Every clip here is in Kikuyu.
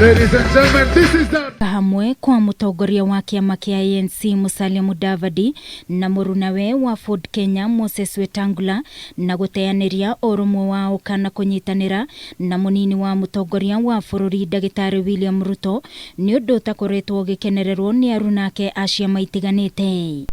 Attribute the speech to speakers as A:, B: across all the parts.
A: Ladies and gentlemen, this is the
B: Hamwe kwa mũtongoria wa kĩama kĩa ANC Musalia Mudavadi na mũrunawe wa Ford Kenya Moses Wetangula na gũteanĩria ũrũmwe wao kana kũnyitanĩra na mũnini wa mũtongoria wa bũrũri ndagĩtarĩ William Ruto nĩ ũndũ ũtakoretwo ũgĩkenererwo nĩ arunake a ciama itiganĩte.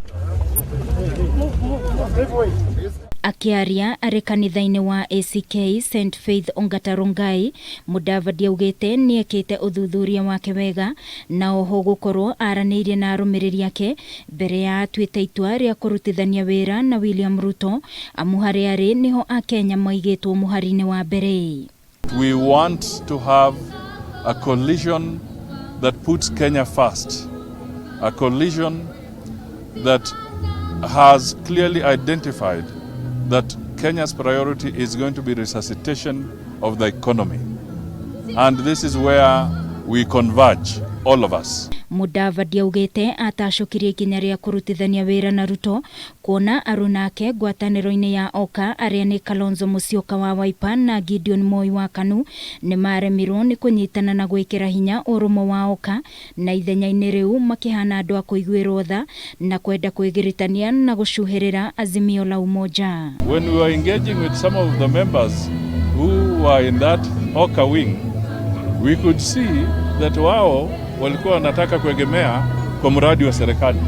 B: Akĩaria arĩ kanitha-inĩ wa ACK St Faith Ongata Rongai, Mudavadi augĩte nĩekĩte ũthuthuria wake wega na oho gũkorwo aranĩirie na arũmĩrĩri ake mbere ya atuĩte itua rĩa kũrutithania wĩra na William Ruto amu harĩa arĩ nĩho akenya maigĩtwo mũhari-inĩ wa mbere.
C: We want to have a coalition that puts Kenya first, a coalition that has clearly identified that Kenya's priority is going to be resuscitation of the economy. And this is where we converge, all of us.
B: Mudavadi augĩte atacũkirie ikinya rĩa kũrutithania wĩra na Ruto kuona arunake ngwatanĩro-inĩ ya Oka arĩa nĩ Kalonzo Musyoka wa Wiper na Gideon Moi wa KANU nĩmaremirwo nĩ kũnyitana na gwĩkĩra hinya ũrũmwe wa Oka na ithenya-inĩ rĩu makĩhana andũ a kũiguĩrwo tha na kwenda kwĩgiritania na gũcuhĩrĩra Azimio la Umoja.
C: When we were engaging with some of the members who were in that Oka wing, we could see that wao walikuwa wanataka kuegemea kwa mradi wa serikali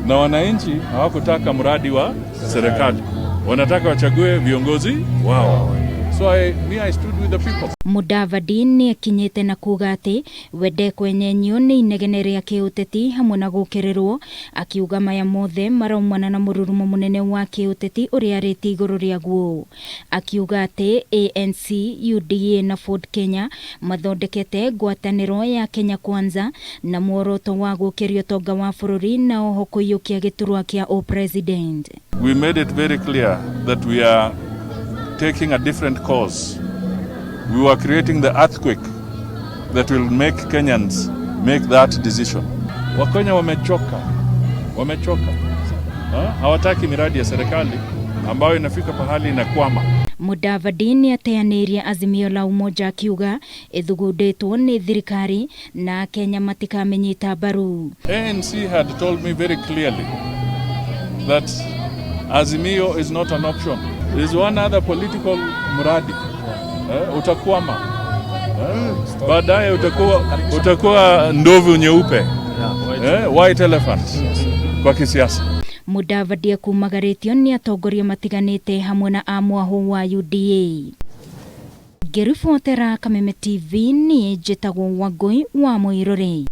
C: na wananchi hawakutaka mradi wa serikali, wanataka wachague viongozi wao. So I stood with the people.
B: Mudavadi nĩ akinyĩte na kuga atĩ we ndekwenyenyio nĩ inegene rĩa kĩũteti hamwe na gũkĩrĩrwo, akiuga maya mothe maraumana na mũrurumo mũnene wa kĩũteti ũrĩa arĩtie igũrũ rĩaguo. Akiuga atĩ ANC, UDA na Ford Kenya mathondekete ngwatanĩro ya Kenya Kwanza na muoroto wa gũkĩria ũtonga wa bũrũri na oho kũiyũkia gĩturwa kĩa ũpresident.
C: We made it very clear that we are taking a different course. We were creating the earthquake that will make Kenyans make that decision. Wakenya wamechoka, wamechoka. Ha? Hawataki miradi ya serikali ambayo inafika pahali inakwama.
B: Mudavadi nĩ ateanĩirie Azimio la Umoja akiuga ĩthugundĩtwo nĩ thirikari na Akenya matikamĩnyita mbaru.
C: ANC had told me very clearly that Azimio is not an option. There is one other political mradi. Utakwama. Baadaye utakuwa ndovu nyeupe. White elephant kwa kisiasa.
B: Mudavadi akumagarĩtio nĩ atongoria matiganĩte hamwe na a mwahũ wa UDA. Ngĩribotera Kameme TV niĩ njĩtagwo Wangũi wa Mũirũrĩ.